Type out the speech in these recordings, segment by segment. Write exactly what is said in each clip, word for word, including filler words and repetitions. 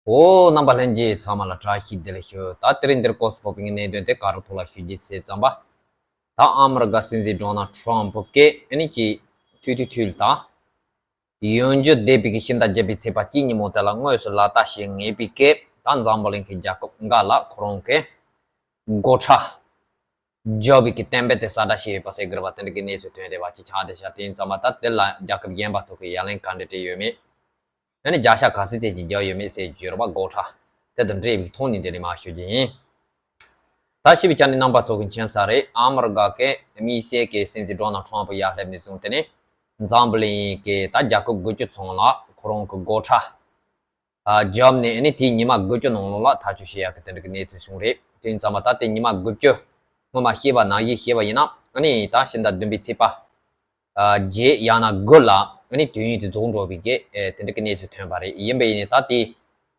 ཨོ། རྣམ་པ་ལྷན་རྒྱས་ཚང་མ་ལ་བཀྲ་ཤིས་བདེ་ལེགས་ཞུ། ད་དེ་རིང་འདིར་སྐོར་སུ་ཕོག་པའི་གནད་དོན་དེ་ག་རུ་ཐོག་ལ་ཞུ་རྒྱུ་ཟེར་ཙམ་པ། ད་ཨ་མི་རི་ཀ་སྲིད་འཛིན་ཌོ་ནལ་ཊམ་ཕུ་གིས་ཨ་ནི་ཀྱི་ཐུག་ཐུག་ཐུག་ད་ཡོང་རྒྱུ་བསྡད་པའི་གི་ཕྱི་ཟླ་བརྒྱད་པའི་ཚེས་པ་གཅིག་ཉིན་མོ་དེ་ལ་དངོས་སུ་ལག་བསྟར་བྱེད་ངེས་པའི་སྐད། ད་འཛམ་བུ་གླིང་གི་རྒྱལ་ཁབ་འགའ་ལ་ཁོ་རང་གི་སྒོ་ཁྲལ་བརྒྱབ་པའི་གི་གཏན་འབེབས་དེ་གསལ་བསྒྲགས་བྱས་ཡོད་པ་ཟེར་གི་རེད་པ། དེ་འདྲ་གི་གནས་ཚུལ་ཐོན་བསྡད་པ་ཅིག་ཆགས་བསྡད་ཤག་དེ་ཡིན་ཙམ་པ་ད་དེ་ལ་རྒྱལ་ཁབ་གཞན་པ་ཚོ་གི་ཡ་ལན་ག་འདྲ་སྤྲད་ཡོད་མེད། ཨ་ནི་བརྒྱ་ཆ་ག་ཚོད་ཙམ་ཅིག་བརྒྱབ་ཡོད་མེད་ཟེར་གྱི་ཡོད་རེད་པ། སྒོ་ཁྲལ་དེ་དང་འབྲེལ་བའི་ཐོག་ནས་འདི་ནས་མར་ཞུ་རྒྱུ་ཡིན། ད་ཞིབ་ཅིག་ནི་རྣམ་པ་ཚོ་གི་མཁྱེན་གསལ་རེད། ཨ་མི་རི་ཀ་གི་དམིགས་བསལ་གྱི་སྲིད་འཛིན་ཌོ་ནལ་ཊམ་ཕུ་ཡར་སླེབས་ནས་བཟུང་དེ་ནས་འཛམ་བུ་གླིང་གི་ད་རྒྱལ་ཁབ་དགུ་བཅུ་ཚང་ལ་ཁོ་རང་གི་སྒོ་ཁྲལ་ཨ་བརྒྱབ་ནས། ཨ་ནི་དེའི་ཉི་མ་དགུ་བཅུ་ནང་ལོགས་ལ་ཐག་གཅོད་བྱེད་ཡག་གི་དེ་འདྲ་གི་གནས་ཚུལ་བྱུང་རེད། དེ་ཡིན་ཙམ་པ་ད་དེ་ཉི་མ་དགུ་བཅུ་སྔོན་མ་བཤད་པ་ནང་བཞིན་བཤད་པ་ཡིན་ན། ཨ་ནི་ད་ཕྱི་ཟླ་བདུན་པའི་ཚེས་པ་ཨ་བརྒྱད་ཡང་ན་དགུ་ལ་ཨ་ནི་དུས་ཡུན་དེ་རྫོགས་འགྲོ་བའི་གི་ཨེ་དེ་འདྲ་གི་གནས་ཚུལ་ཐོན་པ་རེད། ཡིན་པས་ཡིན་ནའི་ད་དེ་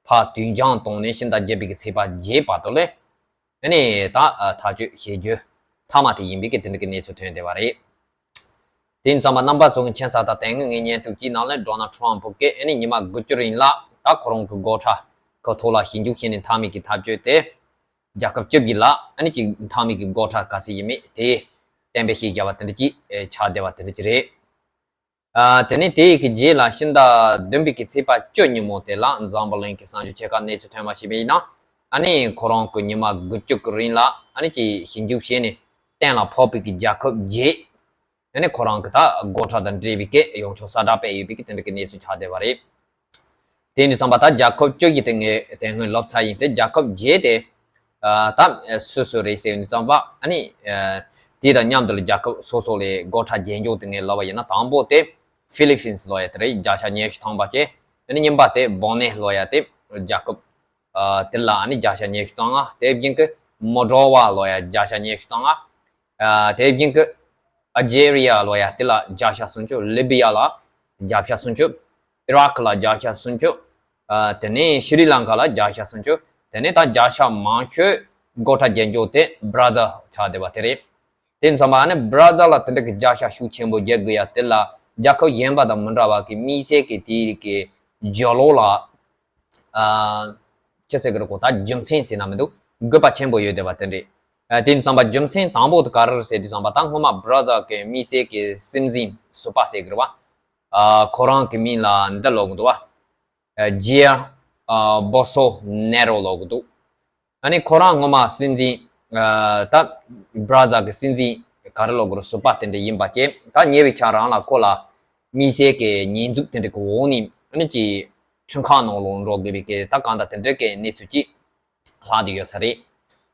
ཕར་དུས་འགྱངས་བཏང་ནས་ཕྱི་ཟླ་བརྒྱད་པའི་གི་ཚེས་པ་བརྒྱད་བར་དུ་ལ་ཨ་ནི་ད་ཨ་ཐག་གཅོད་བྱེད་རྒྱུ་མཐའ་མ་དེ་ཡིན་པའི་གི་དེ་འདྲ་གི་གནས་ཚུལ་ཐོན་བསྡད་པ་རེད། དེ་ཡིན་ཙམ་པ་རྣམ་པ་ཚོ་གི་མཁྱེན་གསལ་དང་དེ་སྔོན་ངའི་སྙན་ཐོ་གཅིག་ནང་ལ་ཌོ་ནལ་ཊམ་ཕུ་གིས་ཨ་ནི་ཉི་མ་དགུ་བཅུ་རིང་ལ་ད་ཁོ་རང་གི་སྒོ་ཁྲལ་གི་ཐོག་ལ་ཞིབ་འཇུག་བྱས་ནས་མཐའ་མའི་གི་ཐག་གཅོད་དེ། རྒྱལ་ཁབ་བཅུ་བཞི་ལ་ཨ་ནི་གཅིག་མཐའ་མའི་གི་སྒོ་ཁྲལ་ག་ཚོད་ཡིན་མིན་དེ་གཏན་འབེབས་བྱས་བཞག་པ་དེ་འདྲ་ཅིག་ཨེ་ཆགས་བསྡད་པ་དེ་འདྲ་ཅིག་རེད། ཨ་དེ་ནས་དེ་ཡི་གི་རྗེས་ལ་ཕྱི་ཟླ་བདུན་པའི་གི་ཚེས་པ་བཅུ་ཉིན་མོ་དེ་ལ་འཛམ་བུ་གླིང་གི་གསར་འགྱུར་ཆེ་ཁག་གནས་ཚུལ་ཐོན་པ་ཞིག་ཡིན་ན། ཨ་ནི་ཁོ་རང་གི་ཉི་མ་དགུ་བཅུ་གི་རིང་ལ་ཨ་ནི་ཅིག་ཞིབ་འཇུག་བྱས་ནས་གཏན་ལ་ཕབ་པའི་གི་རྒྱལ་ཁབ་བརྒྱད། ཨ་ནི་ཁོ་རང་གི་ད་སྒོ་ཁྲལ་དང་འབྲེལ་བའི་སྐད་ཡོངས་ཁྱབ་གསལ་བསྒྲགས་སྤེལ་ཡོད་པའི་གི་དེ་འདྲ་གི་གནས་ཚུལ་ཆགས་བསྡད་པ་རེད། དེ་ཡིན་དུས་ཙམ་པ་ད་རྒྱལ་ཁབ་བཅུ་བཞི་དེ་ངས་དེ་སྔོན་ལབ་ཚར་ཡིན་ཏེ། རྒྱལ་ཁབ་བརྒྱད་དེ་ཨ་ད་སུ་སུ་རེད་ཟེར་ཡོང་དུས་ཙམ་པ། ཨ་ནི་ཨ་དེ་དང་མཉམ་དུ་ལ་རྒྱལ་ཁབ་སོ་སོ་ལ་སྒོ་ཁྲལ་རྒྱག་འཇོག་དེ་ངས་ལབ་པ་ཡིན་ན། དང་པོ་དེ་ཧྥི་ལི་ཕིན་སི་ལབ་ཡ་དེ་རེད། བརྒྱ་ཆ་ཉི་ཤུ་ཐམ་པ་བྱས། ཨ་ནི་གཉིས་པ་དེ་བོ་ནེ་ལབ་ཡ་དེ་རྒྱལ་ཁབ་ཨ་དེ་ལ་ཨ་ནི་བརྒྱ་ཆ་ཉི་ཤུ་རྩ་ལྔ། དེ་བཞིན་གི་མོ་ཌོ་ཝ་ལབ་ཡ་བརྒྱ་ཆ་ཉི་ཤུ་རྩ་ལྔ། ཨ་དེ་བཞིན་གི་ཨལ་ཇེ་རི་ཡ་ལབ་ཡ་དེ་ལ་བརྒྱ་ཆ་སུམ་ཅུ། ལི་བི་ཡ་ལ་བརྒྱ་ཆ་སུམ་ཅུ། ཨི་རག་ལ་བརྒྱ་ཆ་སུམ་ཅུ། ཨ་དེ་ནས་ཤི་རི་ལང་ཀ་ལ་བརྒྱ་ཆ་སུམ་ཅུ། དེ་ནས་ད་བརྒྱ་ཆ་མང་ཤོས་སྒོ་ཁྲལ་རྒྱག་འཇོག་དེ་བྷ་ར་ཛིལ་ཆགས་བསྡད་པ་དེ་རེད། དེ་ཚང་མ་ནི་བྷ་ར་ཛིལ་ལ་དེ་འདྲ་གི་བརྒྱ་ཆ་ཤུགས་ཆེན་པོ་རྒྱག་དགོས་ཡ་དེ་ལ་རྒྱལ་ཁབ་གཞན་པ་དང་མི་འདྲ་བ་གི་དམིགས་བསལ་གི་དེའི་གི་རྒྱབ་ལོགས་ལ་ཨ་ཅི་ཟེར་གི་རེད་གོ། ད་རྒྱུ་མཚན་ཟེར་ན་མི་འདུག་དགོས་པ་ཆེན་པོ་ཡོད་བསྡད་པ་དེ་འདྲས། ཨ་དེ་ཚང་མ་རྒྱུ་མཚན་དང་པོ་དེ་ག་རེ་རེད་ཟེར་དུས་ཙམ་པ། ད་སྔོན་མ་བྷ་ར་ཛིལ་གི་དམིགས་བསལ་གི་སྲིད་འཛིན་ཟུར་པ་ཟེར་གི་རེད་བ། ཨ་ཁོ་རང་གི་མིང་ལ་འདི་ལབ་གི་འདུག་བ། ཨ་ཇེར་ཨ་བོ་སོ་ནེ་རོ་ལབ་གི་འདུག་ཨ་ནི་ཁོ་རང་སྔོན་མ་སྲིད་འཛིན་ཨ་ད་བྷ་ར་ཛིལ་གི་སྲིད་འཛིན་ག་རེ་ལབ་དགོས་རེད། ཟུར་པ་དེ་འདྲ་ཡིན་པ་བྱས། ད་ཉེ་བའི་ཆར་རང་ལ་ཁོ་ལ་དམིགས་བསལ་གྱི་ཉེས་འཛུགས་དེ་འདྲ་གི་འོག་ནས་ཨ་ནི་ཅིག་ཁྲིམས་ཁང་ནང་ལོགས་འགྲོ་དགོས་པའི་གི་ད་གང་ལྟར་དེ་འདྲ་གི་གནས་ཚུལ་ཅིག་ལྷག་བསྡད་ཡོད་ས་རེད།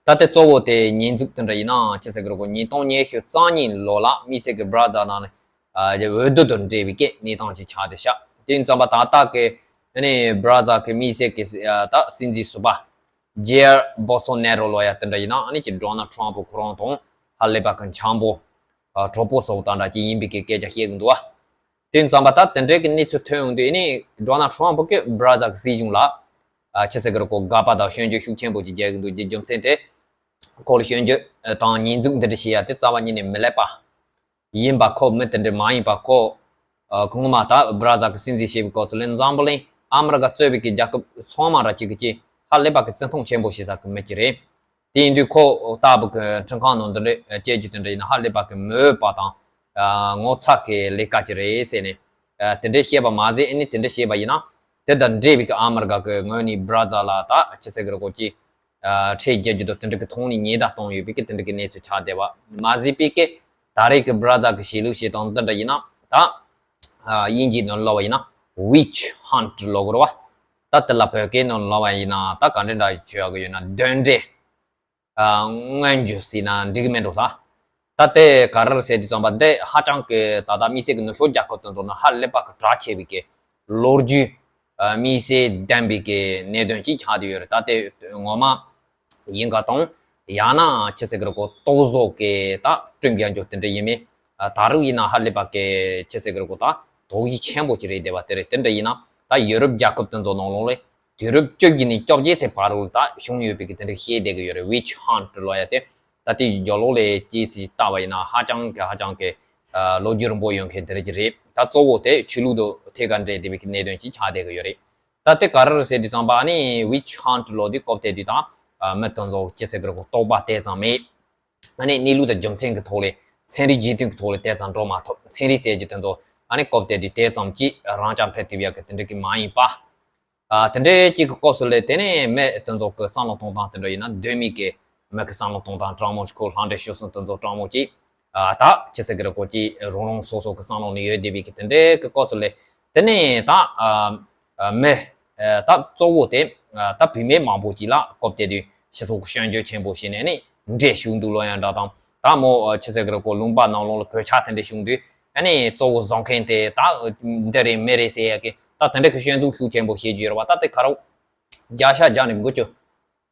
ད་དེ་གཙོ་བོ་དེ་ཉེས་འཛུགས་དེ་འདྲ་ཡིན་ན་ཅི་ཟེར་གི་རེད་གོ། ཉིས་སྟོང་ཉི་ཤུ་རྩ་གཉིས་ལོ་ལ་དམིགས་བསལ་གྱི་བྷ་ར་ཛིལ་ནང་ནས་ཨ་འོས་བསྡུ་དང་འབྲེལ་བའི་གི་གནས་སྟངས་ཅིག་ཆགས་བསྡད་ཤག་དེ་ཡིན་ཙམ་པ་ད་ལྟ་གི་ཨ་ནི་བྷ་ར་ཛིལ་གི་དམིགས་བསལ་གྱི་ཨ་ད་སྲིད་འཛིན་ཟུར་པ་ཇེར་བོ་སོ་ནེ་རོ་ལབ་ཡ་དེ་འདྲ་ཡིན་ན། ཨ་ནི་ཅིག་ཌོ་ནལ་ཊམ་ཕུ་ཁོ་རང་དང་ཧ་ལས་པ་གི་འཆམ་པོ་ཨ་གྲོགས་པོ་བཟོ་ལྟ་འདྲ་ཅིག་ཡིན་པའི་གི་སྐད་ཆ་བཤད་གི་འདུག་བ། དེ་ཡིན་ཙམ་པ་ད་དེ་འདྲའི་གི་གནས་ཚུལ་ཐོན་ཡོང་དུས། ཨ་ནི་ཌོ་ནལ་ཊམ་ཕུ་གིས་བྷ་ར་ཛིལ་གི་སྲིད་གཞུང་ལ་ཨ་ཅི་ཟེར་གི་རེད་གོ། དགག་པ་དང་སྐྱོན་བརྗོད་ཤུགས་ཆེན་པོ་ཅིག་རྒྱག་གི་འདུག་རྒྱུ་མཚན་དེ་ཁོ་ལ་སྐྱོན་བརྗོད་དང་ཉེས་འཛུགས་འདི་འདྲ་བྱེད་ཡ་དེ་རྩ་བ་ཉིད་ནས་མི་ལེགས་པ་ཡིན་པ། ཁོ་མི་དེ་འདྲ་མ་ཡིན་པ། ཁོ་ཨ་ཁོ་ངོ་མ་ད་བྷ་ར་ཛིལ་གི་སྲིད་འཛིན་བྱེད་པའི་སྐབས་སུ་ལ་འཛམ་བུ་གླིང་ཨ་མི་རི་ཀ་གཙོས་པའི་གི་རྒྱལ་ཁབ་ཚང་མ་ར་གཅིག་གི་གཅིག་ཧ་ལས་པ་གི་བརྩི་མཐོང་ཆེན་པོ་བྱེད་ས་གི་མི་ཅིག་རེད། དེ་ཡིན་དུས་ཁོ་ལྟ་བུ་གི་ཁྲིམས་ཁང་ནང་འདི་འདྲ་བྱེད་རྒྱུ་དེ་འདྲ་ཡིན་ན་ཧ་ལས་པ་གི་མི་འོས་པ་དང་ཨ་ངོ་ཚ་གི་ལས་ཀ་ཅིག་རེད་ཟེར་ནས་ཨ་དེ་འདྲ་བཤད་པ་མ་ཟད། ཨ་ནི་དེ་འདྲ་བཤད་པ་ཡིན་ན་དེ་དང་འབྲེལ་བའི་གི་ཨ་མི་རི་ཀ་གི་ངོས་ནས་བྷ་ར་ཛིལ་ལ་ད་ཅི་ཟེར་གི་རེད་གོ། ཅིག་ཨ་ཁྲལ་རྒྱག་རྒྱུ་དང་དེ་འདྲ་གི་ཐོག་ནས་ཉེན་བརྡ་གཏོང་ཡོད་པའི་གི་དེ་འདྲ་གི་གནས་ཚུལ་ཆགས་བསྡད་པ་མ་ཟད་པའི་གི་ད་རེས་གི་བྷ་ར་ཛིལ་གི་ཆོས་ལུགས་བྱེད་སྟངས་འདི་འདྲ་ཡིན་ན་ད་ཨ་དབྱིན་ཇིའི་ནང་ལབ་པ་ཡིན་ན་ཝིཆ་ཧན་ཊི་ལབ་གི་རེད་བ། ད་དེ་ལ་བོད་སྐད་ནང་ལབ་པ་ཡིན་ན་ད་ག་འདྲ་འདྲ་བྱེད་ཡག་གི་ཡོད་ན། གདོན་འདྲེ་ཨ་མངོན་རྒྱུ་ཟེར་ན་འགྲིག་གི་མེད་འགྲོ་ས། ད་དེ་ག་རེ་ཟེར་དུས་ཙམ་པ་དེ་ཧ་ཅང་གི་ད་ལྟ་དམིགས་བསལ་གྱི་ནུབ་ཕྱོགས་རྒྱལ་ཁབ་དེ་ཚོ་ནང་ཧ་ལས་པ་གི་གྲགས་ཆེ་བའི་གི་ལོ་རྒྱུས་ཨ་དམིགས་བསལ་ལྡན་པའི་གི་གནད་དོན་ཅིག་ཆགས་བསྡད་ཡོད་རེད། ད་དེ་ངོ་མ་ཡིན་ག་དང་ཡང་ན་ཅི་ཟེར་གི་རེད་གོ། རྟོག་བཟོ་གི་ད་སྐྲུན་རྒྱག་རྒྱུ་དེ་འདྲ་ཡིན་མིན། ཨ་ད་རུང་ཡིན་ན་ཧ་ལས་པ་གི་ཅི་ཟེར་གི་རེད་གོ། ད་དོགས་གཞི་ཆེན་པོ་ཅིག་རེད་བསྡད་པ་དེ་རེད། དེ་འདྲ་ཡིན་ན་ད་ཡུ་རོབ་རྒྱལ་ཁབ་དེ་ཚོ་ནང་ལོགས་ལ་དུས་རབས་བཅོ་བརྒྱད་ནས་བཅོ་བརྒྱད་ཚེ་བར་དུ་ད་བྱུང་ཡོད་པའི་གི་དེ་འདྲ་བཤད་བསྡད་གི་ཡོད་རེད། ཝིཆ་ཧན་ཊི་ལབ་ཡ་དེ། ད་དེའི་རྒྱབ་ལོགས་ལ་ཅིག་ཅིག་བལྟ་བ་ཡིན་ན་ཧ་ཅང་གི་ཧ་ཅང་གི་ཨ་ལོ་རྒྱུས་རིང་པོ་ཡོད་མཁན་དེ་འདྲ་ཅིག་རེད། ད་གཙོ་བོ་དེ་ཆོས་ལུགས་དང་ཐད་ཀར་འབྲེལ་བསྡད་པའི་གི་གནད་དོན་ཅིག་ཆགས་བསྡད་གི་ཡོད་རེད། ད་དེ་ག་རེ་རེད་ཟེར་དུས་ཙམ་པ་ཨ་ནི་witch hunt ལོ་དེ་སྐབས་དེ་དུས་དང་། ཨ། མི་དེ་ཚོ་ཅི་ཟེར་གི་རེད་གོ། རྟོགས་པ་དེ་ཙམ་མེད། ཨ་ནི་གནས་ལུགས་དང་རྒྱུ་མཚན་གྱི་ཐོག་ལས། ཚན་རིག་རྗེས་མཐུན་གྱི་ཐོག་ལས་དེ་ཙམ་འགྲོ་མ་ཐུབ། ཚན་རིག་ཟེར་རྒྱུ་དེ་ཚོ་ཨ་ནི་སྐབས་དེ་དུས་དེ་ཙམ་གྱིས་རང་ཅག་ཕེབས་ཐུབ་ཡག་གི་དེ་འདྲ་གི་མ་ཡིན་པ། ཨ། དེ་འདྲའི་གཅིག་གི་སྐབས་སུ་ལས། དེ་ནས་མི་དེ་ཚོ་གི་བསམ་བློ་གཏོང་སྟངས་དེ་འདྲ་ཡིན་ན། གདོད་མའི་གི་མི་གི་བསམ་བློ་གཏོང་སྟངས་དྲང་མོ་ཞིག་ཁོ་ལྷ་འདྲེ་ཤི་གསོན་དེ་ཚོ་དྲང་མོ་གཅིག་ཨ། ད་ཅི་ཟེར་གི་རེད་གོ། ཅིག་རང་རང་སོ་སོ་གི་བསམ་བློ་ནས་ཡོད་བསྡད་པའི་གི་དེ་འདྲའི་གི་སྐབས་སུ་ལས། དེ་ནས་ད། ཨ། ཨ། མི། ཨ། ད་གཙོ་བོ་དེ། ཨ། ད་བུད་མེད་མང་པོ་ཅིག་ལ་སྐབས་དེ་དུས་སྤྱི་ཚོགས་ཀྱི་སྐྱོན་བརྗོད་ཆེན་པོ་བྱས་ནས་ནི་འདྲེ་ཞུགས་འདུག་ལོ་ཡང་འདྲ་དང་། ད་མོ་ཅི་ཟེར་གི་རེད་གོ། ལུང་པ་ནང་ལོགས་ལ་གོད་ཆག་དེ་འདྲ་བྱུང་དུས། ཨ་ནི་གཙོ་བོ་བཟོ་མཁན་དེ་ད་འདི་རེད་མི་རེད་ཟེར་ཡ་གི་ད་དེ་འདྲ་གི་སྐྱོན་འཛུགས་ཤུགས་ཆེན་པོ་བྱེད་རྒྱུ་ཡོད་རེད་བ། ད་དེ་ག་རེ་བརྒྱ་ཆ་བརྒྱ་ནས་འགུལ་སྐྱོད།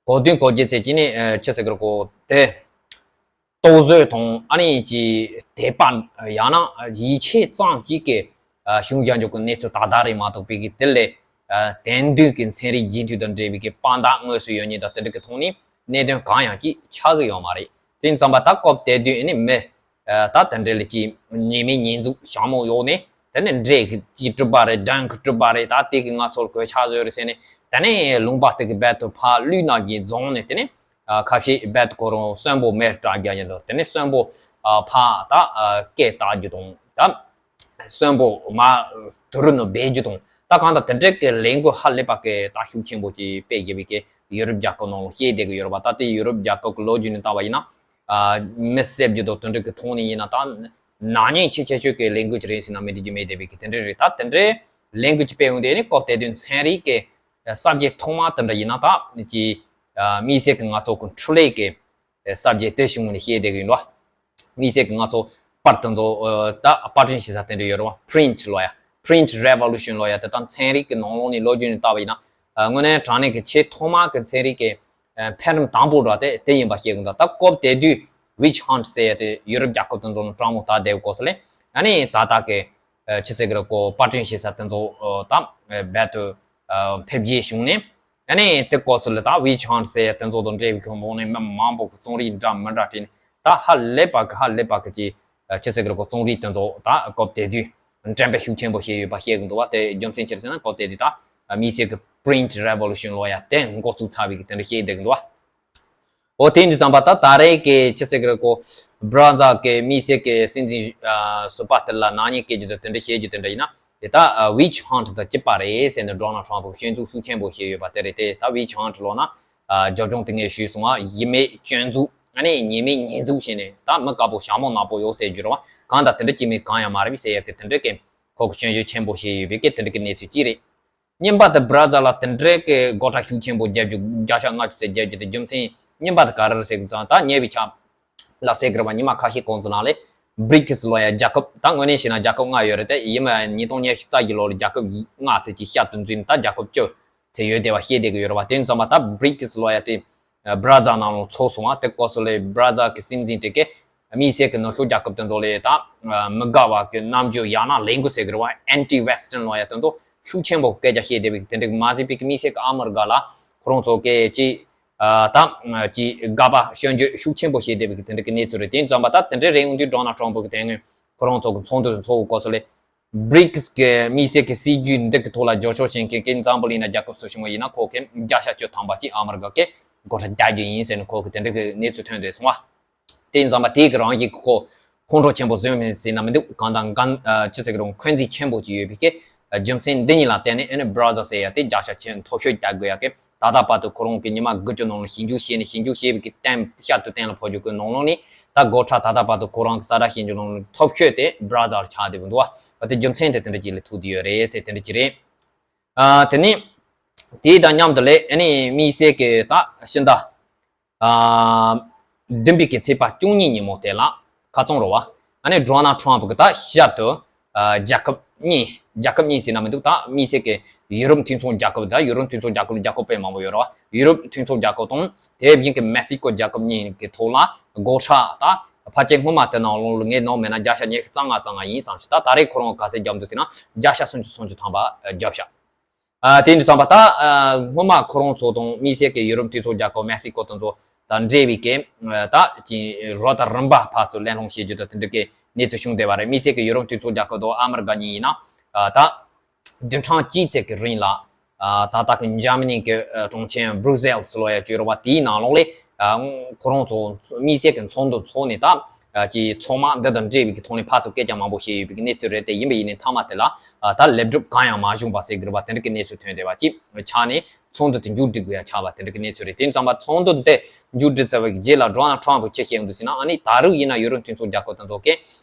གོ་བདུན་གོ་བརྒྱད་ཚེ་གཅིག་ནས། ཨ། ཅི་ཟེར་གི་རེད་གོ། དེ་རྟོག་བཟོ་དང་ཨ་ནི་ཀྱི་དད་པ། ཡང་ན་ཡིད་ཆེས་ཙམ་གཅིག་གི། ཨ། བྱུང་བཞག་འཇོག་གི་གནས་ཚུལ་དག་དག་རེད་མ་གཏོགས་པའི་གི་དེ་ལས། ཨ། དེང་དུས་ཀྱི་ཚན་རིག་རྗེས་མཐུན་དང་འབྲེལ་བའི་གི་དཔང་རྟགས་དངོས་སུ་ཡོད་མཁན་དང་དེ་འདྲ་གི་ཐོག་ནས་གནད་དོན་གང་ཡང་ཅིག་ཆགས་གི་ཡོད་མ་རེད། དེ་ཙམ་པ་ད་སྐབས་དེ་དུས་ཨ་ནི་མི། ཨ། ད་དེ་འདྲ་ལ་ཅིག་ཉེས་མེད་ཉེས་འཛུགས་ཞྭ་མོ་གཡོགས་ནས། དེ་ནས་འདྲེ་གིས་གྲུབ་པ་རེད། གདོན་གྱིས་གྲུབ་པ་རེད། ད་དེ་གིས་ང་ཚོར་གོད་ཆག་བཟོས་རེད་ཟེར་ནས། དེ་ནས་ལུང་པ་དེ་གི་རྦད་དེ་ཕར་ལུས་ནག་གིས་རྫོང་ནས། དེ་ནས། ཨ། ཁ་ཤས་རྦད་དེ་ཁོ་རང་གསོན་པོ་མེར་སྲེག་རྒྱག་ཡིན་ལ། དེ་ནས་གསོན་པོ། ཨ། ཕར་ད། ཨ། སྐེ་བཏགས་རྒྱུ་དང་། ད་གསོན་པོ་མར་དུ་རུ་ནང་སྦས་རྒྱུ་དང་། ད་གང་ལྟར་དེ་འདྲ་གི་ལས་འགུལ་ཧ་ལས་པ་གི་ད་ཤུགས་ཆེན་པོ་ཅིག་སྤེལ་བཞིན་པའི་གི་ཡུ་རོབ་རྒྱལ་ཁབ་ནང་ལ་བཤད་བསྡད་གི་ཡོད་རེད་པ། ད་དེ་ཡུ་རོབ་རྒྱལ་ཁབ་གི་ལོ་རྒྱུས་ནས་བལྟས་པ་ཡིན་ན། ཨ། མི་བསད་རྒྱུ་དང་དེ་འདྲ་གི་ཐོག་ནས་ཡིན་ན། ད་ནག་ཉེས་ཆེ་ཆེ་ཤོས་ཀྱི་ལས་འགུལ་ཅིག་རེད་ཟེར་ན་མི་འགྲིག་རྒྱུ་མེད་བསྡད་པའི་གི་དེ་འདྲ་རེད། ད་དེ་འདྲའི་ལས་འགུལ་ཅིག་སྤེལ་ཡོང་དུས་ནི་སྐབས་དེ་དུས་ཚན་རིག་གི་ས་བཅད་ཐོག་མ་དེ་འདྲ་ཡིན་ན། ད་ཅིག་ཨ། དམིགས་བསལ་གྱི་ང་ཚོ་གི་འཕྲུལ་ལས་ཀྱི་ས་བཅད་དེ་བྱུང་ནས་བཤད་བསྡད་གི་ཡིན་ལ། དམིགས་བསལ་གྱི་ང་ཚོ་པར་དེ་ཚོ། ཨ། ད་པར་སྐྲུན་བྱེད་ས་དེ་འདྲ་ཡོད་རེད་བ། print ལབ་ཡ། print revolution ལབ་ཡ་དེ། ད་ཚན་རིག་གི་ནང་ལོགས་ནས་ལོ་རྒྱུས་ནས་བལྟས་པ་ཡིན་ན། ཨ། དངོས་གནས་དྲང་གནས་ཀྱི་ཆེས་ཐོག་མ་གི་ཚན་རིག་གི། ཨ། འཕེལ་རིམ་དང་པོ་འདྲ་དེ་དེ་ཡིན་པ་ཤེས་དགོས་འདུག་ད་སྐབས་དེ་དུས་witch hunt ཟེར་ཡ་དེ་ཡུ་རོབ་རྒྱལ་ཁབ་དེ་ཚོ་ནང་དྲང་མོ་ད་བསྡད་དགོས་ས་ལས། ཨ་ནི་ད་ལྟ་གི། ཨ། ཆི་ཟེར་གི་རེད་གོ། པར་སྐྲུན་བྱེད་ས་དེ་ཚོ། ཨ། ད་རྦད་དེ། ཨ། འཕེལ་རྒྱས་བྱུང་ནས། ཨ་ནི་དེ་སྐབས་སུ་ལ་ད་witch hunt ཟེར་ཡ་དེ་ཚོ་དང་འབྲེལ་བའི་ཁོངས་ནས་མི་མང་པོ་གི་རྩོམ་རིག་འདྲ་མི་འདྲ་བྲིས་ནས། ད་ཧ་ལས་པ་གི་ཧ་ལས་པ་གི་ཅིག་ཨ། ཆི་ཟེར་གི་རེད་གོ། རྩོམ་རིག་དེ་ཚོ་ད་སྐབས་དེ་དུས་འགྲེམས་སྤེལ་ཤུགས་ཆེན་པོ་བྱས་ཡོད་པ་ཤེས་གི་འདུག་བ། དེ་རྒྱུ་མཚན་ཅི་རེད་ཟེར་ན། སྐབས་དེ་དུས་ད། ཨ། དམིགས་བསལ་གྱི་print revolution ལབ་ཡ་དེ་འགོ་བཙུགས་ཚར་བའི་གི་དེ་འདྲ་བཤད་བསྡད་གི་འདུག་བ། འོ། དེ་འདྲ་ཙམ་པ་ད་ད་རེས་ཀྱི་ཆི་ཟེར་གི་རེད་གོ། བྷ་ར་ཛིལ་གྱི་དམིགས་བསལ་གྱི་སྲིད་འཛིན། ཨ། ཟུར་པ་དེ་ལ་ནག་ཉེས་བཀལ་རྒྱུ་དང་དེ་འདྲ་བཤད་རྒྱུ་དེ་འདྲ་ཡིན་ན། དེ་ད། ཨ། witch hunt དང་གཅིག་པ་རེད་ཟེར་ནས་ཌོ་ནལ་ཊམ་ཕུ་གིས་སྐྱོན་འཛུགས་ཤུགས་ཆེན་པོ་བྱས་ཡོད་པ་དེ་རེད་དེ། ད་witch hunt ལབ་ན། ཨ། རྒྱབ་ལྗོངས་དེ་ངས་ཞུས་སོང་བ། ཡིན་མེད་སྐྱོན་འཛུགས། ཨ་ནི་ཉེས་མེད་ཉེས་འཛུགས་བྱས་ནས། ད་མི་དཀར་པོ་ཞྭ་མོ་ནག་པོ་གཡོགས་ཟེར་རྒྱུ་རེད་བ། གང་ལྟར་དེ་འདྲ་གཅིག་མིན་གང་ཡང་མ་རེད་ཟེར་ཡ་གི་དེ་འདྲ་གི་ཁོ་གིས་སྐྱོན་བརྗོད་ཆེན་པོ་བྱས་ཡོད་པའི་གི་དེ་འདྲ་གི་གནས་ཚུལ་གཅིག་རེད། གཉིས་པ་དེ་བྷ་ར་ཛིལ་ལ་དེ་འདྲའི་གི་སྒོ་ཁྲལ་ཤུགས་ཆེན་པོ་བརྒྱབ་རྒྱུ། བརྒྱ་ཆ་ལྔ་བཅུ་ཙམ་བརྒྱབ་རྒྱུ་དེ་རྒྱུ་མཚན་གཉིས་པ་དེ་ག་རེ་རེད་ཟེར་དུས་ཙང་། ད་ཉེ་བའི་ཆར་ལ་ཟེར་གི་རེད་བ། ཉི་མ་ཁ་ཤས་གོང་དུ་ནང་ལས་བྷི་རིག་སི་ལབ་ཡ་རྒྱལ་ཁབ། ད་དངོས་གནས་བྱས་ན་རྒྱལ་ཁབ་ལྔ་ཡོད་རེད་དེ། ཡིན་ནའང་ཉིས་སྟོང་ཉི་ཤུ་རྩ་བཞི་ལོ་ལ་རྒྱལ་ཁབ་ལྔ་ཙམ་གྱིས་ཤར་དུ་འཛུལ་ནས་ད་རྒྱལ་ཁབ་བཅུ་ཙམ་ཡོད་བསྡད་པ་བཤད་བསྡད་གི་ཡོད་རེད་བ། དེ་ཙམ་པ་ད་བྷི་རིག་སི་ལབ་ཡ་དེ་བྷ་ར་ཛིལ་ནང་ལ་ཚུད་སོང་བ། དེ་སྐབས་སུ་ལ་བྷ་ར་ཛིལ་གི་སྲིད་འཛིན་དེ་གིས་དམིགས་བསལ་གྱི་ནུབ་ཕྱོགས་རྒྱལ་ཁབ་དེ་ཚོ་ལ་ད་མི་དགའ་བ་གི་རྣམ་འགྱུར། ཡང་ན་ལས་འགུལ་ཟེར་གི་རེད་བ། anti western ལབ་ཡ་དེ་ཚོ་ཤུགས་ཆེན་པོ་སྐད་ཆ་བཤད་བསྡད་པའི་དེ་འདྲ་མ་ཟད་པའི་གི་དམིགས་བསལ་གྱི་ཨ་མི་རི་ཀ་ལ་ཁོ་རང་ཚོ་གིས་ཅིག་ཨ། ད་ཅིག་དགག་པ་སྐྱོན་བརྗོད་ཤུགས་ཆེན་པོ་བྱས་བསྡད་པའི་གི་དེ་འདྲ་གི་གནས་ཚུལ་རེད། དེ་ཙམ་པ་ད་དེ་འདྲ་རེད་ཡོང་དུས་ཌོ་ནལ་ཊམ་ཕུ་གིས་དེ་སྔོན་ཁོ་རང་ཚོ་གི་ཚོགས་འདུ་ཚོགས་སྐབས་སུ་ལ་བྷི་རིག་སི་གི་དམིགས་བསལ་གྱི་སྲིད་ཇུས་འདི་གི་ཐོག་ལ་རྒྱབ་སྐྱོར་བྱེད་མཁན་གྱི་འཛམ་བུ་གླིང་ན་རྒྱལ་ཁབ་སུ་བྱུང་བ་ཡིན་ན་ཁོ་གིས་བརྒྱ་ཆ་བཅུ་ཐམ་པ་ཅིག་ཨ་མི་རི་ཀ་གི་སྒོ་ཁྲལ་རྒྱག་རྒྱུ་ཡིན་ཟེར་ནས་ཁོ་གིས་དེ་འདྲ་གི་གནས་ཚུལ་ཐོན་བསྡད་སོང་བ། དེ་ཙམ་པ་དེ་གི་རང་བཞིན་གྱི་ཁོ་ཁོང་ཁྲོ་ཆེན་པོ་བཟོས་མེད་ཟེར་ན་མི་འདུག་གང་ལྟར་འགན། ཨ། ཅི་ཟེར་གི་རེད། འཁོན་འཛིན་ཆེན་པོ་ཅིག་ཡོད་པའི་གི་རྒྱུ་མཚན་འདི་གཉིས་ལ་བརྟེན་ནས། ཨ་ནི་བྷ་ར་ཛིལ་ཟེར་ཡ་དེ་བརྒྱ་ཆ་བརྒྱ་མཐོ་ཤོས་རྒྱག་དགོས་ཡ་གི། ད་ལྟ་བར་དུ་ཁོ་རང་གིས་ཉི་མ་དགུ་བཅུ་ནང་ལ་ཞིབ་འཇུག་བྱས་ནས། ཞིབ་འཇུག་བྱས་པའི་གི་གཏན་བཤད་དུ་གཏན་ལ་ཕབ་རྒྱུ་གི་ནང་ལོགས་ནས། ད་སྒོ་ཁྲལ་ད་ལྟ་བར་དུ་ཁོ་རང་གི་གསལ་བསྒྲགས་བྱེད་རྒྱུ་ནང་ལ་མཐོ་ཤོས་དེ་བྷ་ར་ཛིལ་ཆགས་བསྡད་པ་འདུག་བ། དེ་རྒྱུ་མཚན་དེ་དེ་འདྲ་ཅིག་ལ་ཐུག་བསྡད་ཡོད་རེད་ཟེར། དེ་འདྲ་ཅིག་རེད། ཨ། དེ་ནས་དེ་དང་མཉམ་དུ་ལ། ཨ་ནི་དམིགས་བསལ་གྱི་ད་ཕྱི་ཟླ། ཨ། བདུན་པའི་གི་ཚེས་པ་བཅུ་གཉིས་ཉིན་མོ་དེ་ལ་ཁ་རྩང་རེད་བ། ཨ་ནི་ཌོ་ནལ་ཊམ་ཕུ་གིས་ད་ཞབས་ཏུ། ཨ། རྒྱལ་ཁབ་གཉིས། རྒྱལ་ཁབ་གཉིས་ཟེར་ན་མི་འདུག་ད་དམིགས་བསལ་གྱི་ཡུ་རོབ་མཐུན་ཚོགས་རྒྱལ་ཁབ། ད་ཡུ་རོབ་མཐུན་ཚོགས་རྒྱལ་ཁབ་ལ་རྒྱལ་ཁབ་དཔེ་མང་པོ་ཡོད་རེད་བ། ཡུ་རོབ་མཐུན་ཚོགས་རྒྱལ་ཁབ་དང་དེ་བཞིན་གྱི་མེག་སི་ཀོ་རྒྱལ་ཁབ་གཉིས་ཀྱི་ཐོག་ལ་སྒོ་ཁྲལ། ད་ཕལ་ཆེར་སྔོན་མ་དེ་ནང་ལོགས་ལ་ངས་ནོར་མེད་ན་བརྒྱ་ཆ་ཉི་ཤུ་རྩ་ལྔ་རྩ་ལྔ་ཡིན་བསམ་ཞིག་ད་ད་རེས་ཁོ་རང་ག་ཚད་བརྒྱབ་འདུག་ཟེར་ན་བརྒྱ་ཆ་སུམ་ཅུ་སོ་གཅིག་ཐམ་པ་བརྒྱབ་ཤག་ཨ། དེ་འདྲ་ཙམ་པ་ད། ཨ། སྔོན་མ་ཁོ་རང་ཚོ་དང་དམིགས་བསལ་གྱི་ཡུ་རོབ་མཐུན་ཚོགས་རྒྱལ་ཁབ་མེག་སི་ཀོ་དེ་ཚོ་དང་འབྲེལ་བའི་གི། ཨ། ད་ཅིག་རོགས་དང་རིམ་པ་ཕར་ཚུར་གླེང་སློང་བྱེད་རྒྱུ་དང་དེ་འདྲ་གི་གནས་ཚུལ་བྱུང་བསྡད་པ་རེད། དམིགས་བསལ་གྱི་ཡུ་རོབ་མཐུན་ཚོགས་རྒྱལ་ཁབ་དང་ཨ་མི་རི་ཀ་གཉིས་ཡིན་ན། ཨ། ད་བདུན་ཕྲག་གཅིག་ཙམ་གྱི་རིང་ལ། ཨ། ད་ལྟ་གི་འཇར་མ་ནི་གི་གྲོང་ཁྱེར་Brussels་ལོ་ཡ་བརྗོད་རོགས་པ་དེའི་ནང་ལོགས་ལས་ཁོ་རང་ཚོ་དམིགས་བསལ་གྱི་ཚོགས་འདུ་ཚོགས་ནས་ད་ཀྱི་ཚོང་དམག་འདི་དང་འབྲེལ་བའི་གི་ཐོག་ནས་ཕར་ཚུར་སྐད་ཆ་མང་པོ་བཤད་ཡོད་པའི་གི་གནས་ཚུལ་རེད། དེ་ཡིན་པ་ཡིན་ནའི་མཐའ་མ་དེ་ལ་ད་ལེགས་གྲུབ་གང་ཡང་མ་བྱུང་བ་ཟེར་གི་རེད་པ། དེ་འདྲ་གི་གནས་ཚུལ་ཐོན་བསྡད་པ་ཅིག་ཆགས་ནས། ཚོགས་འདུ་དེ་མཇུག་སྒྲིལ་དགོས་ཡ་ཆགས་པ་དེ་འདྲ་གི་གནས་ཚུལ་རེད། དེ་ཙམ་པ་ཚོགས་འདུ་དེ་མཇུག་སྒྲིལ་ཚར་བའི་རྗེས་ལ་ཌོ་ནལ་ཊམ་ཕུ་ཅི་བཤད་ཡོང་དུས་ཟེར་ན། ཨ་ནི་ད་རུང་ཡིན་ན་ཡུ་རོབ་མཐུན་ཚོགས་རྒྱལ་ཁབ་དེ་ཚོ་གིས་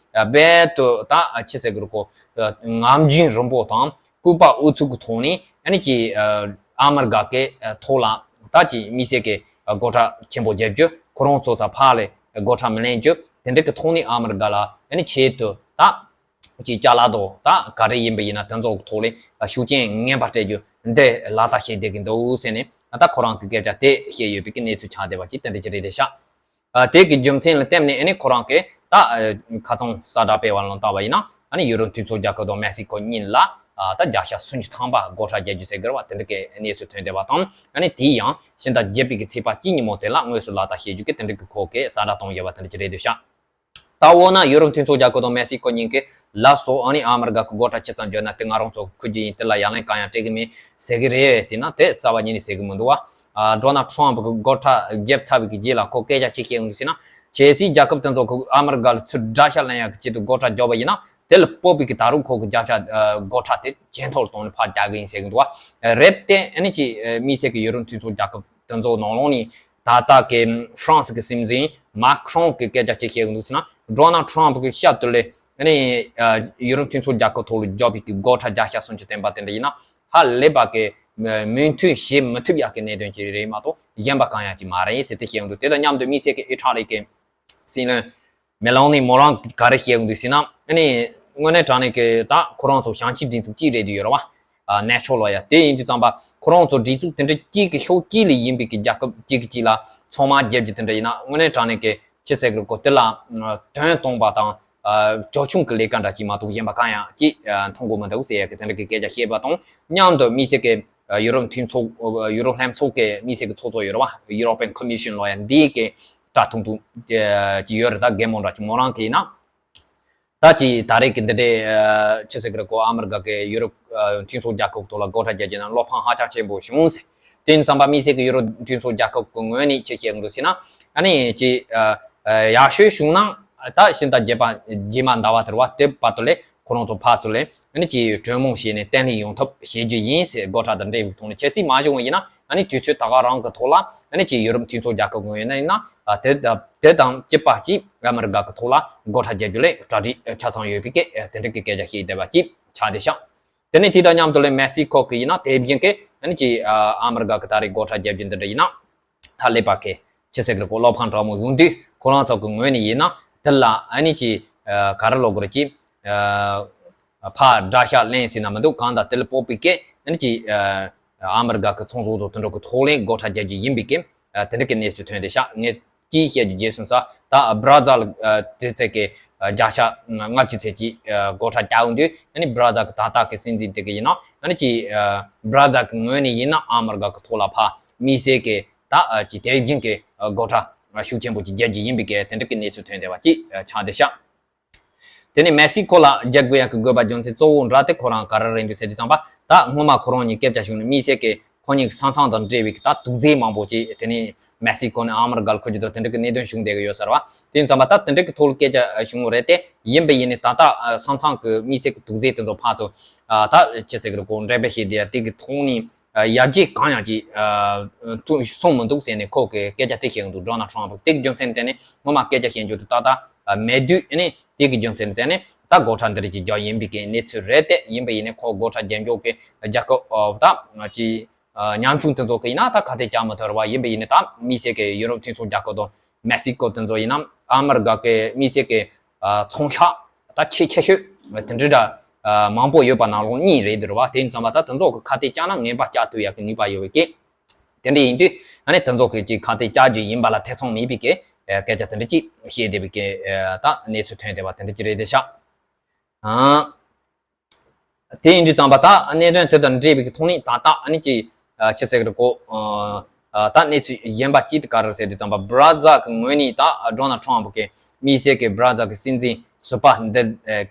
རྦད་དུ་ད་ཅི་ཟེར་གི་རེད་གོ། ངར་འཇིང་རིང་པོ་དང་སྐུད་པ་ཨུ་ཚུགས་ཀྱི་ཐོག་ནས་ཨ་ནི་ཅི་ཨ་མི་རི་ཀ་གི་ཐོག་ལ་ད་ཅི་དམིགས་བསལ་གྱི་སྒོ་ཁྲལ་ཆེན་པོ་བརྒྱབ་རྒྱུ། ཁོ་རང་ཚོ་ཚ་ཕར་ལ་སྒོ་ཁྲལ་མི་ལེན་རྒྱུ། དེ་འདྲ་གི་ཐོག་ནས་ཨ་མི་རི་ཀ་ལ་ཨ་ནི་ཆེད་དུ་ད། ཅིག་ཅ་ལག་དང་ད་ག་རེ་ཡིན་པ་ཡིན་ན་དེ་ཚོ་ཐོག་ལས་ཤུགས་རྐྱེན་ངན་པ་སྤྲད་རྒྱུ་འདི་ལག་བསྟར་བྱེད་བསྡད་ཀྱི་འདུག་ཟེར་ནས་ད་ཁོ་རང་གི་སྐད་ཆ་དེ་བཤད་ཡོད་པའི་གི་གནས་ཚུལ་ཆགས་བསྡད་པ་ཅིག་དེ་འདྲ་ཅིག་རེད་དེ་ཤག་དེ་གི་རྒྱུ་མཚན་ལ་བརྟེན་ནས་ཨ་ནི་ཁོ་རང་གིས་ད་ཁ་སང་གསལ་བསྒྲགས་སྤེལ་བ་ལ་བལྟས་པ་ཡིན་ན། ཨ་ནི་ཡུ་རོབ་མཐུན་ཚོགས་རྒྱལ་ཁབ་དང་མེག་སི་ཀོ་གཉིས་ལ་ད་བརྒྱ་ཆ་སུམ་ཅུ་ཐམ་པ་སྒོ་ཁྲལ་རྒྱག་རྒྱུ་ཟེར་གི་རེད་པ། དེ་འདྲ་གི་གནས་ཚུལ་ཐོན་བསྡད་པ་དང་། ཨ་ནི་དེ་ཡང་ཕྱི་ཟླ་བརྒྱད་པའི་གི་ཚེས་པ་གཅིག་ཉིན་མོ་དེ་ལ་དངོས་སུ་ལག་བསྟར་བྱེད་རྒྱུ་གི་དེ་འདྲ་གི་ཁོ་གིས་གསལ་བསྒྲགས་བཏང་ཡོད་པ་དེ་འདྲ་ཅིག་རེད་དེ་ཤག་ད་འོ་ན་ཡུ་རོབ་མཐུན་ཚོགས་རྒྱལ་ཁབ་དང་མེག་སི་ཀོ་གཉིས་ཀྱི་ལ་སོགས་ཨ་ནི་ཨ་མི་རི་ཀ་གི་སྒོ་ཁྲལ་ཇི་ཙམ་བརྒྱབ་ན་དེ་ང་རང་ཚོ་ཁུར་རྒྱུ་ཡིན། དེ་ལ་ཡ་ལན་གང་ཡང་སྤྲད་གི་མེད་ཟེར་གི་རེད་ཟེར་ན། དེ་རྩ་བ་ཉིད་ནས་ཟེར་གི་མི་འདུག་བ། ཨ་ཌོ་ནལ་ཊམ་ཕུ་གི་སྒོ་ཁྲལ་བརྒྱབ་ཚར་བའི་གི་རྗེས་ལ་ཁོ་སྐད་ཆ་གཅིག་བཤད་ཡོང་དུས་ཟེར་ན། གལ་སྲིད་རྒྱལ་ཁབ་དེ་ཚོ་གི་ཨ་མི་རི་ཀ་ལ་ཚུར་དགྲ་ཤ་ལེན་ཡག་གི་ཆེད་དུ་སྒོ་ཁྲལ་བརྒྱབ་པ་ཡིན་ན། དེ་ལ་སྤོབས་པའི་གི་ད་རུང་ཁོ་གི་བརྒྱ་ཆ་ཨ་སྒོ་ཁྲལ་དེ་ཇེ་མཐོར་གཏོང་ནས་ཕར་རྒྱག་གི་ཡིན་ཟེར་གི་འདུག་བ། རེད་དེ་ཨ་ནི་ཅི་དམིགས་བསལ་གི་ཡུ་རོབ་མཐུན་ཚོགས་རྒྱལ་ཁབ་དེ་ཚོ་ནང་ལོགས་ནས་ད་ལྟ་གི་ཧྥ་རན་སི་གི་སྲིད་འཛིན་མཱ་ཁི་རོང་གི་སྐད་ཆ་ཅིག་བཤད་གི་འདུག་ཟེར་ན། ཌོ་ནལ་ཊམ་ཕུ་གི་ཤ་དུ་ལས་ཨ་ནི་ཡུ་རོབ་མཐུན་ཚོགས་རྒྱལ་ཁབ་ཐོག་ལ་བརྒྱབ་པའི་གི་སྒོ་ཁྲལ་བརྒྱ་ཆ་སུམ་ཅུ་བཏོན་པ་དེ་འདྲ་ཡིན་ན། ཧ་ལས་པ་གི་མོས་མཐུན་བྱེད་མི་ཐུབ་ཡག་གི་གནད་དོན་ཅིག་རེད་མ་གཏོགས་གཞན་པ་གང་ཡང་ཅིག་མ་རེད་ཟེར་དེ་བཤད་གི་འདུག་དེ་དང་མཉམ་དུ་དམིགས་བསལ་གི་ཨི་ཊ་ལི་གི་སྲིད་བློན་མེ་ལོ་ནི་མོ་རང་ག་རེ་བཤད་ཡོང་དུས་ཟེར་ན། ཨ་ནི་དངོས་གནས་དྲང་གནས་ཀྱི་ད་ཁོ་རང་ཚོ་བྱང་ཆུབ་སྒྲིག་འཛུགས་གཅིག་རེད་དུ་ཡོད་རེད་བ། ཨ་ནེ་ཆོ་ལོ་ཡ་དེ་ཡིན་དུས་ཙམ་པ་ཁོ་རང་ཚོ་སྒྲིག་འཛུགས་དེ་འདྲ་གཅིག་གི་ཕྱོགས་གཅིག་ལ་ཡིན་པའི་གི་རྒྱལ་ཁབ་གཅིག་གི་གཅིག་ལ་ཚང་མ་རྒྱབ་རྒྱུ་དེ་འདྲ་ཡིན་ན། དངོས་གནས་དྲང་གནས་ཀྱི་ཅི་ཟེར་གི་རེད་གོ། དེ་ལ་དོན་སྟོང་པ་དང་ཅོལ་ཆུང་གི་ལས་ཀ་འདྲ་གཅིག་མ་གཏོགས་གཞན་པ་གང་ཡང་ཅིག་མཐོང་གི་མི་འདུག་ཟེར་ཡ་གི་དེ་འདྲ་གི་སྐད་ཆ་བཤད་པ་དང་མཉམ་དུ་དམིགས་བསལ་གི་ཡུ་རོབ་མཐུན་ཚོགས་ཡུ་རོབ་ལྷན་ཚོགས་ཀྱི་དམིགས་བསལ་གི་ཚོགས་གཙོ་ཡོད་རེད་བ། European Commission་ལོ་ཡ་འདི་གི་ད་ཐུང་ཐུང་ཅིག་ཡོད་རེད། ད་རྒན་མོ་འདྲ་ཅིག་མོ་རང་གི་ཡིན་ན། ད་ཅི་ད་རེས་ཀྱི་འདི་འདྲའི་ཨ་ཆི་ཟེར་གི་རེད་གོ། ཨ་མི་རི་ཀ་གི་ཡུ་རོབ་ཨ་མཐུན་ཚོགས་རྒྱལ་ཁབ་ཐོག་ལ་སྒོ་ཁྲལ་རྒྱག་རྒྱུ་ན་བློ་ཕམ་ཧ་ཅང་ཆེན་པོ་བྱུང་ཟེར། དེ་ཡིན་དུས་ཙམ་པ་དམིགས་བསལ་གྱི་ཡུ་རོབ་མཐུན་ཚོགས་རྒྱལ་ཁབ་ཀྱི་ངོས་ནས་ཅི་བཤད་གི་འདུག་ཟེར་ན། ཨ་ནི་ཅི་ཨ་ཨ་ཡག་ཤོས་བྱུང་ན་ད་ཕྱི་ཟླ་བརྒྱད་པ་རྗེས་མ་ཟླ་བ་དེ་རེད་བ། དེ་བར་དུ་ལས་ཁོ་རང་ཚོ་ཕར་ཚུར་ལས་ཨ་ནི་ཅི་གྲོས་མོལ་བྱས་ནས་བརྟན་ལྷིང་ཡོང་ཐབས་བྱེད་རྒྱུ་ཡིན་ཟེར། སྒོ་ཁྲལ་དང་འབྲེལ་བའི་ཐོག་ནས། གལ་སྲིད་མ་བྱུང་བ་ཡིན་ན། ཨ་ནི་དུས་ཚོད་ད་ག་རང་གི་ཐོག་ལ་ཨ་ནི་ཅི་ཡུ་རོབ་མཐུན་ཚོགས་རྒྱལ་ཁབ་ཀྱི་ངོས་ནས་ཡིན་ན། ཨ་དེ་དེ་དང་གཅིག་པ་གཅིག་ཨ་མི་རི་ཀ་གི་ཐོག་ལ་སྒོ་ཁྲལ་རྒྱག་རྒྱུ་ལས་གྲ་སྒྲིག་ཆ་ཚང་ཡོད་པའི་སྐད་དེ་འདྲ་གི་སྐད་ཆ་བཤད་བསྡད་པ་ཅིག་ཆགས་བསྡད་ཤག་དེ་ནས་དེ་དང་མཉམ་དུ་ལས་མེག་སི་ཀོ་གི་ཡིན་ན་དེ་བཞིན་གི་ཨ་ནི་ཅི་ཨ་ཨ་མི་རི་ཀ་གི་ད་རེས་སྒོ་ཁྲལ་རྒྱག་རྒྱུ་འདི་འདྲ་ཡིན་ན། ད་ཀླད་པ་གི་ཅི་ཟེར་གི་རེད་གོ། བློ་ཕམ་དྲག་མོ་ཡོང་དུས་ཁོ་རང་ཚོ་གི་ངོས་ནས་ཡིན་ན་དེ་ལ་ཨ་ནི་ཅི་ཨ་ག་རེ་ལབ་དགོས་རེད། ཅི་ཨ་ཕར་དགྲ་ཤ་ལེན་ཟེར་ན་མི་འདུག་གང་ལྟར་དེ་ལ་སྤོབས་པའི་སྐད་ཨ་ནི་ཅི་ཨ་ཨ་མི་རི་ཀ་གི་ཚོང་ཟོག་དང་དེ་འདྲ་གི་ཐོག་ལེན་སྒོ་ཁྲལ་རྒྱག་རྒྱུ་ཡིན་པའི་སྐད་ཨ་དེ་འདྲ་གི་གནས་ཚུལ་ཐོན་བསྡད་ཤག་ངས་ཅིག་བཤད་རྒྱུ་བརྗེད་སོང་ས། ད་སྦྲ་ཛ་ལ་ཨ་དེ་ཚད་ཀྱི་ཨ་བརྒྱ་ཆ་ལྔ་བཅུ་ཚད་ཀྱི་ཨ་སྒོ་ཁྲལ་རྒྱག་ཡོང་དུས། ཨ་ནི་སྦྲ་ཛ་གི་ད་ལྟ་གི་སྲིད་འཛིན་དེ་གི་ཡིན་ན་ཨ་ནི་ཅི་ཨ་སྦྲ་ཛ་གི་ངོས་ནས་ཡིན་ན་ཨ་མི་རི་ཀ་གི་ཐོག་ལ་ཕར་དམིགས་བསལ་གི་ད་ཨ་ཅི་དེ་བཞིན་གི་ཨ་སྒོ་ཁྲལ་ཤུགས་ཆེན་པོ་ཅིག་རྒྱག་རྒྱུ་ཡིན་པའི་གི་དེ་འདྲ་གི་གནས་ཚུལ་ཐོན་བསྡད་པ་ཅིག་ཨ་ཆགས་བསྡད་ཤག་དེ་ནས་མེག་སི་ཀོ་ལ་རྒྱག་དགོས་ཡག་གི་དགོས་པ་རྒྱུ་མཚན་གཙོ་བོ་འདྲ་དེ་ཁོ་རང་ག་རེ་རེད་འདུག་ཟེར་དུས་ཙམ་པ། ད་སྔོན་མ་ཁོ་རང་གཉིས་སྐད་ཆ་བྱུང་ནས་དམིགས་བསལ་གྱི་ཁོ་གཉིས་ཀྱི་ས་མཚམས་དང་འབྲེལ་བའི་གི་ད་དུག་རྫས་མང་པོ་ཅིག་དེ་ནས་མེག་སི་ཀོ་ནས་ཨ་མི་རི་ཀ་ལ་འཁོར་རྒྱུ་དང་དེ་འདྲ་གི་གནད་དོན་བྱུང་བསྡད་གི་ཡོད་ས་རེད་བ། དེ་ཡིན་ཙམ་པ་ད་དེ་འདྲ་གི་ཐོག་ལ་སྐད་ཆ་བྱུང་བ་རེད་དེ། ཡིན་པ་ཡིན་ནས་ད་ལྟ་ས་མཚམས་གི་དམིགས་བསལ་གྱི་དུག་རྫས་དེ་ཚོ་ཕར་ཚུར་ད་ཅི་ཟེར་གི་རེད་གོ། འགྲེམས་སྤེལ་བྱས་བསྡད་ཡ་དེ་གི་ཐོག་ནས་ཡར་རྒྱས་གང་ཡང་ཅིག་སོང་མི་འདུག་ཟེར་ནས་ཁོ་གི་སྐད་ཆ་དེ་བཤད་གི་འདུག་ཌོ་ནལ་ཊམ་ཕུ་དེ་གི་རྒྱུ་མཚན་དེ་ནས་སྔོན་མ་སྐད་ཆ་བཤད་རྒྱུ་དེ་ཏག་ཏག་མེད་དུས། ཨ་ནི་དེ་གི་རྒྱུ་མཚན་དེ་ནས་ད་སྒོ་ཁྲལ་འདི་རིགས་ཀྱི་རྒྱག་ཡིན་པའི་གི་གནས་ཚུལ་རེད་དེ། ཡིན་པ་ཡིན་ནས་ཁོ་སྒོ་ཁྲལ་རྒྱག་མགྱོགས་ཀྱི་རྒྱལ་ཁབ་ད་ཅི་ཉམ་ཆུང་དེ་ཚོ་གི་ཡིན་ན་ད་ཁ་གཏད་བཅག་མི་ཐུབ་ར་བ། ཡིན་པ་ཡིན་ནས་ད་དམིགས་བསལ་གི་ཡུ་རོབ་མཐུན་ཚོགས་རྒྱལ་ཁབ་དང་མེག་སི་ཀོ་དེ་ཚོ་ཡིན་ན་ཨ་མི་རི་ཀ་གི་དམིགས་བསལ་གི་ཚོང་ཤག་ད་ཆེས་ཆེ་ཤོས་དེ་འདྲ་འདྲ་མང་པོ་ཡོད་པ་ནང་ལོགས་གཉིས་རེད་འདུག་ར་བ། དེ་ཡིན་ཙམ་པ་ད་དེ་ཚོ་གི་ཁ་གཏད་བཅག་ན་ངན་པ་བཅག་ཐུབ་ཡག་གི་ནུས་པ་ཡོད་པའི་གི། དེ་འདྲ་ཡིན་དུས་ཨ་ནི་དེ་ཚོ་གི་ཅིག་ཁ་གཏད་བཅག་རྒྱུ་ཡིན་པ་ལ་ཐེ་ཚོམ་མེད་པའི་གི་སྐད་ཆ་དེ་འདྲ་ཅིག་བཤད་བསྡད་པའི་གི་ད་གནས་ཚུལ་ཐོན་བསྡད་པ་དེ་འདྲ་ཅིག་རེད་དེ་ཤག་དེ་ཡིན་དུས་ཙམ་པ་ད་གནད་དོན་དེ་དང་འབྲེལ་བའི་གི་ཐོག་ནས་ད་ལྟ་ཨ་ནི་ཅིག་ཆི་ཟེར་གི་རེད་གོ། ད་གནས་ཚུལ་གཞན་པ་ཅིག་དེ་ག་རེ་ཟེར་དུས་ཙམ་པ། སྦྲ་ཛ་གི་ངོས་ནས་ད་ཌོ་ནལ་ཊམ་ཕུ་གི་དམིགས་བསལ་གི་སྦྲ་ཛ་གི་སྲིད་འཛིན་ཟུར་པ་འདི་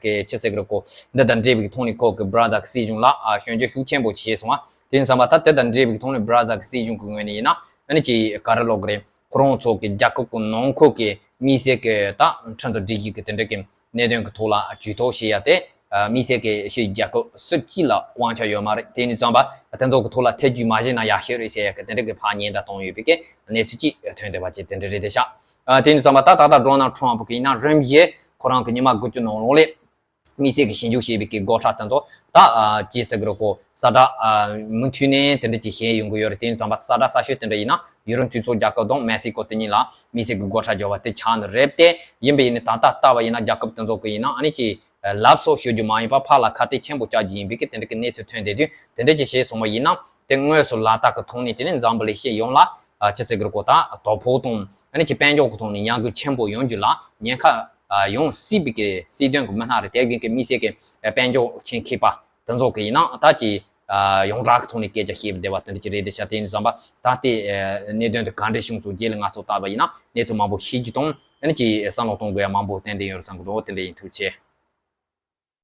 གི་ཆི་ཟེར་གི་རེད་གོ། འདི་དང་འབྲེལ་བའི་གི་ཐོག་ནས་ཁོ་གི་སྦྲ་ཛ་གི་སྲིད་གཞུང་ལ་སྐྱོན་བརྗོད་ཤུགས་ཆེན་པོ་བྱས་སོང་བ། དེ་ཡིན་ཙང་མ་ད་དེ་དང་འབྲེལ་བའི་ཐོག་ནས་བྷ་ར་ཟིལ་གྱི་སྲིད་གཞུང་གི་ངོས་ནས་ཡིན་ན་ཨ་ནི་ཅིག་ག་རེ་ལབ་དགོས་རེད། ཁོ་རང་ཚོ་གི་རྒྱལ་ཁབ་ཀྱི་ནང་ཁུལ་གྱི་དམིགས་བསལ་གྱི་ད་ཁྲིམས་དང་སྒྲིག་གཞི་གི་དེ་འདྲ་གི་གནད་དོན་གྱི་ཐོག་ལ་ཇུས་གཏོགས་བྱེད་ཡ་དེ་དམིགས་བསལ་གྱི་ཕྱི་རྒྱལ་ཁབ་སུ་གཅིག་ལ་དབང་ཆ་ཡོད་མ་རེད། དེ་ཡིན་ཙང་མ་དེ་ཚོ་གི་ཐོག་ལ་ཐེ་ཇུས་མ་བྱས་ན་ཡག་ཤོས་རེད་ཟེར་ཡ་གི་དེ་འདྲ་གི་ཕར་ཉེན་བརྡ་བཏང་ཡོད་པའི་གི་གནས་ཚུལ་ཅིག་ཐོན་བསྡད་པ་ཅིག་དེ་འདྲ་རེད་དེ་ཤག་དེ་ཡིན་ཙང་མ་ད་ད་ལྟ་ཌོ་ནལ་ཊམ་ཕུ་གི་ཡིན་ན་རིམ་བཞིན་ཁོ་རང་གི་ཉི་མ་དགུ་བཅུ་ནང་ལོགས་ལ། དམིགས་བསལ་གྱི་ཞིབ་འཇུག་བྱས་པའི་གི་སྒོ་ཁྲལ་དེ་ཚོ་ད་ཅི་ཟེར་གི་རེད། ཁོ་ས་ཁྲ་མུ་མཐུད་ནས་དེ་འདྲ་ཅིག་བྱས་ཡོང་གི་ཡོད་རེད། དེ་ཡིན་ཙང་མ་ས་ཁྲ་གསར་ཤོས་དེ་འདྲ་ཡིན་ན་ཡུ་རོབ་མཐུན་ཚོགས་རྒྱལ་ཁབ་དང་མེག་སི་ཀོ་དེ་གཉིས་ལ་དམིགས་བསལ་གྱི་སྒོ་ཁྲལ་སྦྱོར་བ་དེ་ཆགས་ནི་རེད་དེ། ཡིན་པ་ཡིན་ནའི་ད་ལྟ་ལྟ་བ་ཡིན་ན་རྒྱལ་ཁབ་དེ་ཚོ་གི་ཡིན་ན་ཨ་ནི་ཅིག་ལབ་སོགས་ཞུ་རྒྱུ་མ་ཡིན་པ་ཕར་ལ་ཁ་གཏད་ཆེན་པོ་བཅག་རྒྱུ་ཡིན་པའི་གི་དེ་འདྲ་གི་གནས་ཚུལ་ཐོན་བསྡད་དུས། དེ་འདྲ་ཅིག་བྱས་སོང་བ་ཡིན་ན་དེ་དངོས་སུ་ལག་བསྟར་གི་ཐོག་ནས་དེ་ནི་འཛམ་བུ་གླིང་སྤྱི་ཡོངས་ལ་ཅི་ཟེར་གི་རེད། ཁོ་ད་དོ་ཕོག་དང་ཨ་ནི་ཅིག་དཔལ་འབྱོར་གི་ཐོག་ནས་ཉམས་རྒུད་ཆེན་པོ་ཡོང་རྒྱུ་ལ་ཉེན་ཁ་ཡོང་སྲིད་པའི་གི་སྲིད་དོན་གི་མི་སྣ་རེད། དེ་གི་དམིགས་བསལ་གི་དཔལ་འབྱོར་ཆེད་མཁས་པ་དེ་ཚོ་གི་ཡིན་ན་ད་ཅིག་ཡོངས་གྲགས་གི་ཐོག་ནས་སྐད་ཆ་བཤད་པ་བསྡད་པ་དེ་འདྲ་ཅིག་རེད་དེ་ཤག་དེ་ཡིན་ཙང་མ་ད་ལྟའི་གནད་དོན་དེ་ག་འདྲ་བྱུང་སོང་། རྗེས་ལ་ང་ཚོ་ལྟ་བ་ཡིན་ན་གནས་ཚུལ་མང་པོ་ཤེས་རྒྱུ་དང་ཨ་ནི་ཅིག་བསམ་བློ་གཏོང་དགོས་ཡ་མང་པོ་ཏན་ཏན་ཡོད་རེད་བསམ་གི་འདུག་དེ་འདྲ་ཡིན། ཐུགས་རྗེ་ཆེ།